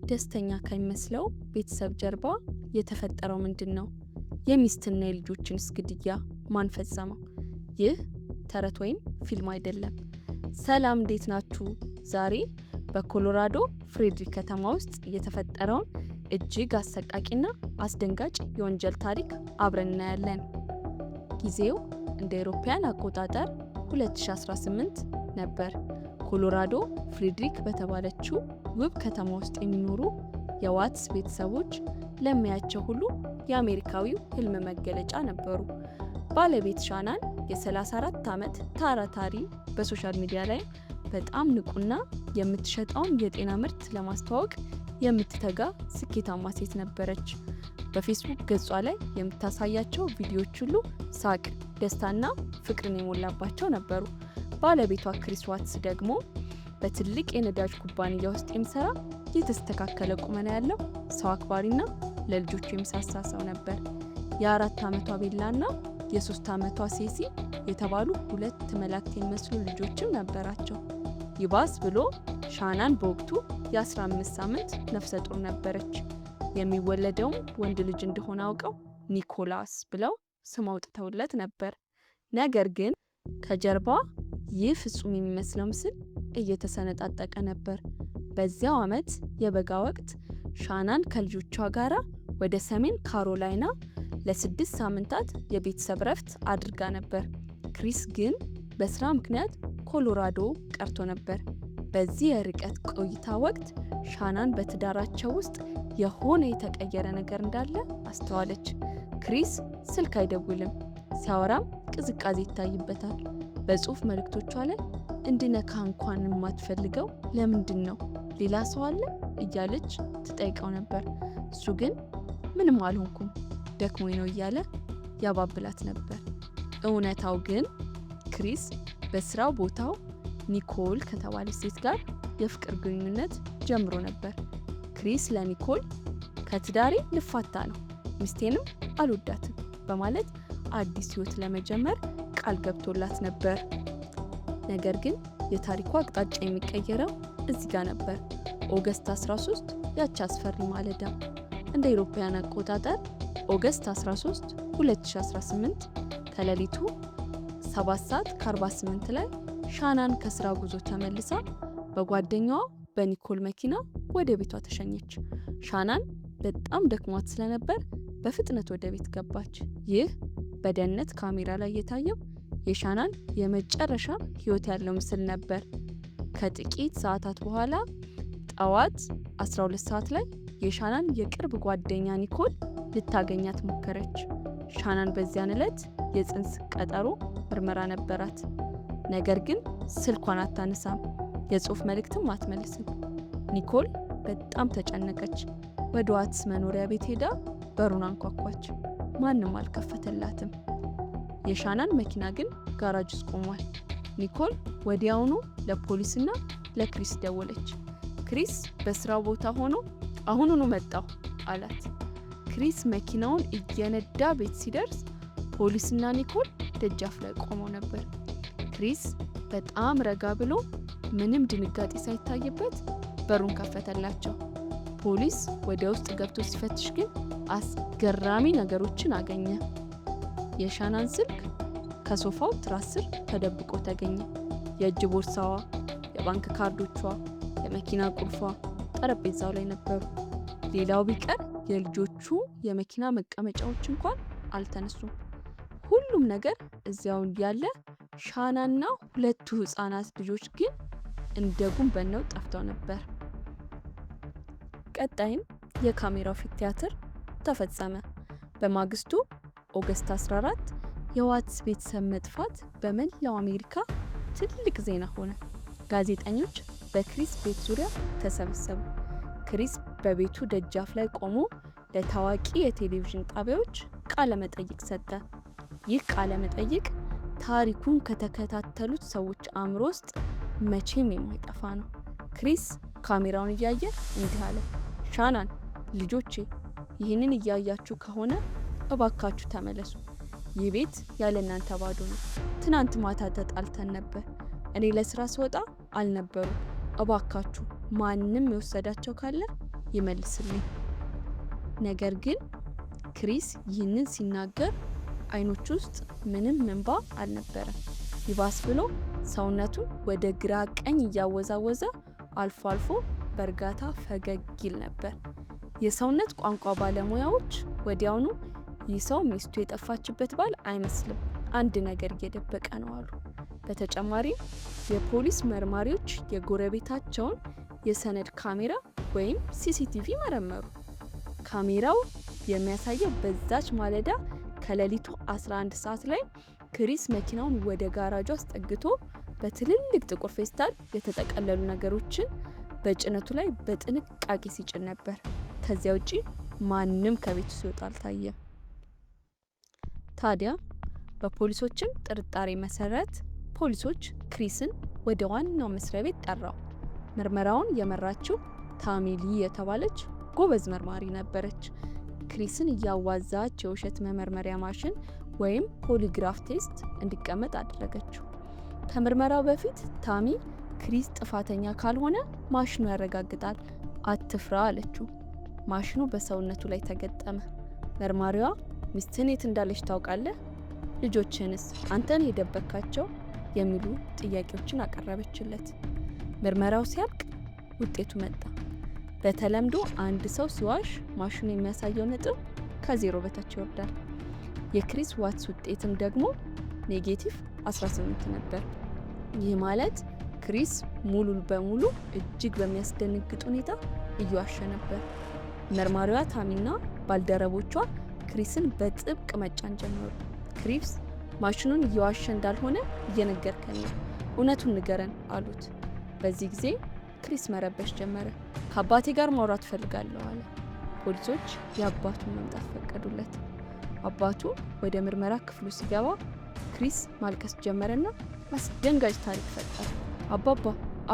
ደስተኛ ከሚመስለው ቤተሰብ ጀርባ የተፈጠረው ምንድን ነው? የሚስትና የልጆችንስ ግድያ ማን ፈጸመው? ይህ ተረት ወይም ፊልም አይደለም። ሰላም፣ እንዴት ናችሁ? ዛሬ በኮሎራዶ ፍሬድሪክ ከተማ ውስጥ የተፈጠረውን እጅግ አሰቃቂና አስደንጋጭ የወንጀል ታሪክ አብረን እናያለን። ጊዜው እንደ አውሮፓውያን አቆጣጠር 2018 ነበር። ኮሎራዶ ፍሬድሪክ በተባለችው ውብ ከተማ ውስጥ የሚኖሩ የዋትስ ቤተሰቦች ለሚያያቸው ሁሉ የአሜሪካዊው ህልም መገለጫ ነበሩ። ባለቤት ሻናን የ34 ዓመት ታራታሪ፣ በ social media ላይ በጣም ንቁና የምትሸጠውን የጤና ምርት ለማስተዋወቅ የምትተጋ ስኬታማ ሴት ነበረች። በፌስቡክ ገጿ ላይ የምታሳያቸው ቪዲዮዎች ሁሉ ሳቅ፣ ደስታና ፍቅርን የሞላባቸው ነበሩ። ባለቤቷ ክሪስ ዋትስ ደግሞ በትልቅ የነዳጅ ኩባንያ ውስጥ የሚሰራ፣ የተስተካከለ ቁመና ያለው፣ ሰው አክባሪና ለልጆቹ የሚሳሳ ሰው ነበር። የ4 ዓመቷ ቤላና የ3 ዓመቷ ሴሲ የተባሉ ሁለት መላእክት የሚመስሉ ልጆችም ነበራቸው። ይባስ ብሎ ሻናን በወቅቱ የ15 ሳምንት ነፍሰ ጡር ነበረች። የሚወለደውም ወንድ ልጅ እንደሆነ አውቀው ኒኮላስ ብለው ስም አውጥተውለት ነበር። ነገር ግን ከጀርባ ይህ ፍጹም የሚመስለው ምስል እየተሰነጣጠቀ ነበር። በዚያው ዓመት የበጋ ወቅት ሻናን ከልጆቿ ጋራ ወደ ሰሜን ካሮላይና ለ6 ሳምንታት የቤተሰብ ረፍት አድርጋ ነበር። ክሪስ ግን በስራ ምክንያት ኮሎራዶ ቀርቶ ነበር። በዚህ የርቀት ቆይታ ወቅት ሻናን በትዳራቸው ውስጥ የሆነ የተቀየረ ነገር እንዳለ አስተዋለች። ክሪስ ስልክ አይደውልም፣ ሲያወራም ቅዝቃዜ ይታይበታል። በጽሁፍ መልእክቶቿ ላይ "እንድነካ እንኳን የማትፈልገው ለምንድን ነው? ሌላ ሰው አለ?" እያለች ትጠይቀው ነበር። እሱ ግን "ምንም አልሆንኩም፣ ደክሞኝ ነው" እያለ ያባብላት ነበር። እውነታው ግን ክሪስ በስራው ቦታው ኒኮል ከተባለች ሴት ጋር የፍቅር ግንኙነት ጀምሮ ነበር። ክሪስ ለኒኮል "ከትዳሬ ልፋታ ነው፣ ሚስቴንም አልወዳትም" በማለት አዲስ ህይወት ለመጀመር ቃል ገብቶላት ነበር። ነገር ግን የታሪኩ አቅጣጫ የሚቀየረው እዚህ ጋር ነበር። August 13፣ ያቺ አስፈሪ ማለዳ፣ እንደ አውሮፓውያን አቆጣጠር August 13 2018 ከሌሊቱ 7 ሰዓት ከ48 ላይ ሻናን ከስራ ጉዞ ተመልሳ በጓደኛዋ በኒኮል መኪና ወደ ቤቷ ተሸኘች። ሻናን በጣም ደክሟት ስለነበር በፍጥነት ወደ ቤት ገባች። ይህ በደህንነት ካሜራ ላይ የታየው የሻናን የመጨረሻ ህይወት ያለው ምስል ነበር። ከጥቂት ሰዓታት በኋላ ጠዋት 12 ሰዓት ላይ የሻናን የቅርብ ጓደኛ ኒኮል ልታገኛት ሞከረች። ሻናን በዚያን ዕለት የጽንስ ቀጠሮ ምርመራ ነበራት። ነገር ግን ስልኳን አታነሳም፣ የጽሁፍ መልእክትም አትመልስም። ኒኮል በጣም ተጨነቀች። ወደ ዋትስ መኖሪያ ቤት ሄዳ በሩን አንኳኳች። ማንም አልከፈተላትም። የሻናን መኪና ግን ጋራጅ ውስጥ ቆሟል። ኒኮል ወዲያውኑ ለፖሊስና ለክሪስ ደወለች። ክሪስ በስራው ቦታ ሆኖ "አሁኑኑ መጣሁ" አላት። ክሪስ መኪናውን እየነዳ ቤት ሲደርስ ፖሊስና ኒኮል ደጃፍ ላይ ቆመው ነበር። ክሪስ በጣም ረጋ ብሎ፣ ምንም ድንጋጤ ሳይታይበት በሩን ከፈተላቸው። ፖሊስ ወደ ውስጥ ገብቶ ሲፈትሽ ግን አስገራሚ ነገሮችን አገኘ። የሻናን ስልክ ከሶፋው ትራስ ስር ተደብቆ ተገኘ። የእጅ ቦርሳዋ፣ የባንክ ካርዶቿ፣ የመኪና ቁልፏ ጠረጴዛው ላይ ነበሩ። ሌላው ቢቀር የልጆቹ የመኪና መቀመጫዎች እንኳን አልተነሱም። ሁሉም ነገር እዚያው እያለ ሻናና ሁለቱ ህፃናት ልጆች ግን እንደ ጉም በነው ጠፍተው ነበር። ቀጣይም የካሜራው ፊት ቲያትር ተፈጸመ። በማግስቱ August 14 የዋትስ ቤተሰብ መጥፋት በመላው አሜሪካ ትልቅ ዜና ሆነ። ጋዜጠኞች በክሪስ ቤት ዙሪያ ተሰበሰቡ። ክሪስ በቤቱ ደጃፍ ላይ ቆሞ ለታዋቂ የቴሌቪዥን ጣቢያዎች ቃለ መጠይቅ ሰጠ። ይህ ቃለ መጠይቅ ታሪኩን ከተከታተሉት ሰዎች አእምሮ ውስጥ መቼም የማይጠፋ ነው። ክሪስ ካሜራውን እያየ እንዲህ አለ፦ "ሻናን፣ ልጆቼ፣ ይህንን እያያችሁ ከሆነ እባካችሁ ተመለሱ። ይህ ቤት ያለ እናንተ ባዶ ነው። ትናንት ማታ ተጣልተን ነበር። እኔ ለስራ ስወጣ አልነበሩም። እባካችሁ ማንም የወሰዳቸው ካለ ይመልስልኝ። ነገር ግን ክሪስ ይህንን ሲናገር አይኖቹ ውስጥ ምንም እንባ አልነበረም። ይባስ ብሎ ሰውነቱን ወደ ግራ ቀኝ እያወዛወዘ አልፎ አልፎ በእርጋታ ፈገግ ይል ነበር። የሰውነት ቋንቋ ባለሙያዎች ወዲያውኑ ይህ ሰው ሚስቱ የጠፋችበት ባል አይመስልም፣ አንድ ነገር እየደበቀ ነው አሉ። በተጨማሪም የፖሊስ መርማሪዎች የጎረቤታቸውን የሰነድ ካሜራ ወይም CCTV መረመሩ። ካሜራው የሚያሳየው በዛች ማለዳ ከሌሊቱ 11 ሰዓት ላይ ክሪስ መኪናውን ወደ ጋራጁ አስጠግቶ በትልልቅ ጥቁር ፌስታል የተጠቀለሉ ነገሮችን በጭነቱ ላይ በጥንቃቄ ሲጭን ነበር። ከዚያ ውጪ ማንም ከቤቱ ሲወጣ አልታየም። ታዲያ በፖሊሶችም ጥርጣሬ መሰረት ፖሊሶች ክሪስን ወደ ዋናው መስሪያ ቤት ጠራው። ምርመራውን የመራችው ታሚ ሊ የተባለች ጎበዝ መርማሪ ነበረች። ክሪስን እያዋዛች የውሸት መመርመሪያ ማሽን ወይም polygraph test እንዲቀመጥ አደረገችው። ከምርመራው በፊት ታሚ ክሪስ ጥፋተኛ ካልሆነ ማሽኑ ያረጋግጣል፣ አትፍራ አለችው። ማሽኑ በሰውነቱ ላይ ተገጠመ። መርማሪዋ ሚስትህን የት እንዳለች ታውቃለህ? ልጆችህንስ አንተ ነህ የደበቅካቸው? የሚሉ ጥያቄዎችን አቀረበችለት። ምርመራው ሲያልቅ ውጤቱ መጣ። በተለምዶ አንድ ሰው ሲዋሽ ማሽኑ የሚያሳየው ነጥብ ከ0 በታች ይወርዳል። የክሪስ ዋትስ ውጤትም ደግሞ negative 18 ነበር። ይህ ማለት ክሪስ ሙሉ በሙሉ እጅግ በሚያስደነግጥ ሁኔታ እየዋሸ ነበር። መርማሪዋ ታሚና ባልደረቦቿ ክሪስን በጥብቅ መጫን ጀመሩ። ክሪስ ማሽኑን እየዋሸ እንዳልሆነ እየነገርከን ነው፣ እውነቱን ንገረን አሉት። በዚህ ጊዜ ክሪስ መረበሽ ጀመረ። ከአባቴ ጋር ማውራት እፈልጋለሁ አለ። ፖሊሶች የአባቱን መምጣት ፈቀዱለት። አባቱ ወደ ምርመራ ክፍሉ ሲገባ ክሪስ ማልቀስ ጀመረና አስደንጋጭ ታሪክ ፈጠረ። አባባ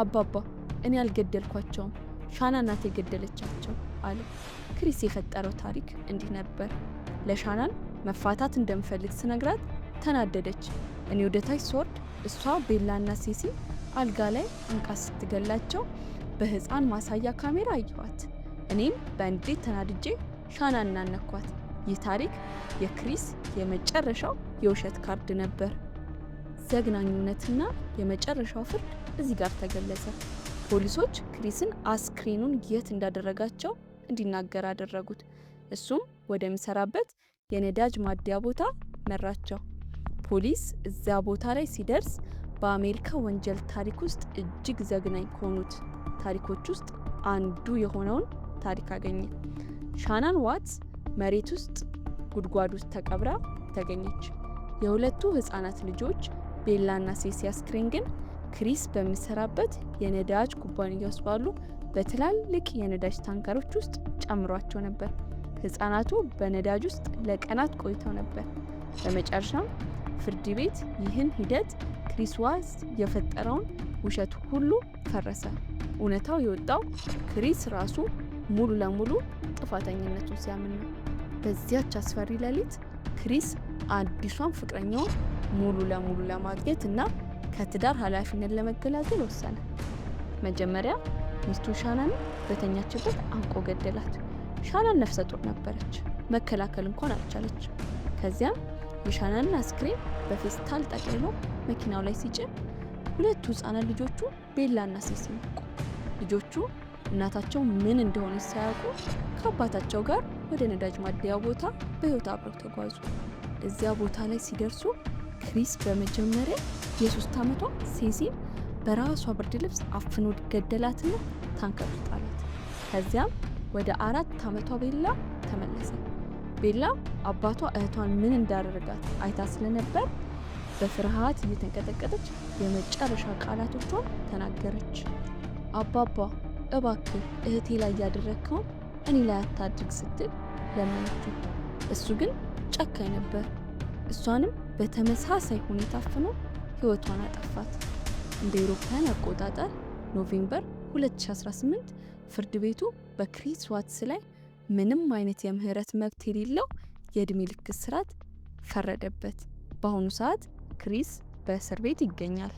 አባባ፣ እኔ አልገደልኳቸውም፣ ሻና ናት የገደለቻቸው አለ። ክሪስ የፈጠረው ታሪክ እንዲህ ነበር። ለሻናን መፋታት እንደምፈልግ ስነግራት ተናደደች። እኔ ወደ ታች ስወርድ እሷ ቤላና ሴሲ አልጋ ላይ አንቃ ስትገላቸው በህፃን ማሳያ ካሜራ አየኋት። እኔም በእንዴት ተናድጄ ሻናን አነኳት። ይህ ታሪክ የክሪስ የመጨረሻው የውሸት ካርድ ነበር። ዘግናኝ እውነትና የመጨረሻው ፍርድ እዚህ ጋር ተገለጸ። ፖሊሶች ክሪስን አስክሬኑን የት እንዳደረጋቸው እንዲናገር አደረጉት። እሱም ወደሚሰራበት የነዳጅ ማደያ ቦታ መራቸው። ፖሊስ እዚያ ቦታ ላይ ሲደርስ በአሜሪካ ወንጀል ታሪክ ውስጥ እጅግ ዘግናኝ ከሆኑት ታሪኮች ውስጥ አንዱ የሆነውን ታሪክ አገኘ። ሻናን ዋትስ መሬት ውስጥ ጉድጓድ ውስጥ ተቀብራ ተገኘች። የሁለቱ ህፃናት ልጆች ቤላና ሴሲ አስክሬን ግን ክሪስ በሚሰራበት የነዳጅ ኩባንያ ውስጥ ባሉ በትላልቅ የነዳጅ ታንከሮች ውስጥ ጨምሯቸው ነበር። ህፃናቱ በነዳጅ ውስጥ ለቀናት ቆይተው ነበር። በመጨረሻም ፍርድ ቤት ይህን ሂደት ክሪስ ዋትስ የፈጠረውን ውሸት ሁሉ ፈረሰ። እውነታው የወጣው ክሪስ ራሱ ሙሉ ለሙሉ ጥፋተኝነቱን ሲያምን ነው። በዚያች አስፈሪ ሌሊት ክሪስ አዲሷን ፍቅረኛውን ሙሉ ለሙሉ ለማግኘት እና ከትዳር ኃላፊነት ለመገላገል ወሰነ። መጀመሪያ ሚስቱ ሻናን በተኛችበት አንቆ ገደላት። ሻናን ነፍሰ ጡር ነበረች፣ መከላከል እንኳን አልቻለች። ከዚያም የሻናንን አስክሬን በፌስታል ጠቅልሎ መኪናው ላይ ሲጭን ሁለቱ ህፃናት ልጆቹ ቤላና ሴሲ ነቁ። ልጆቹ እናታቸው ምን እንደሆነች ሳያውቁ ከአባታቸው ጋር ወደ ነዳጅ ማደያ ቦታ በህይወት አብረው ተጓዙ። እዚያ ቦታ ላይ ሲደርሱ ክሪስ በመጀመሪያ የ3 ዓመቷ ሴሲን በራሷ ብርድ ልብስ አፍኖ ገደላትና ታንከር ውስጥ ጣላት። ከዚያም ወደ 4 ዓመቷ ቤላ ተመለሰ። ቤላ አባቷ እህቷን ምን እንዳደረጋት አይታ ስለነበር በፍርሃት እየተንቀጠቀጠች የመጨረሻ ቃላቶቿን ተናገረች። አባባ እባክህ እህቴ ላይ ያደረግከውን እኔ ላይ አታድርግ ስትል ለመነችው። እሱ ግን ጨካኝ ነበር። እሷንም በተመሳሳይ ሁኔታ አፍኖ ህይወቷን አጠፋት። እንደ አውሮፓውያን አቆጣጠር November 2018 ፍርድ ቤቱ በክሪስ ዋትስ ላይ ምንም አይነት የምህረት መብት የሌለው የእድሜ ልክ እስራት ፈረደበት። በአሁኑ ሰዓት ክሪስ በእስር ቤት ይገኛል።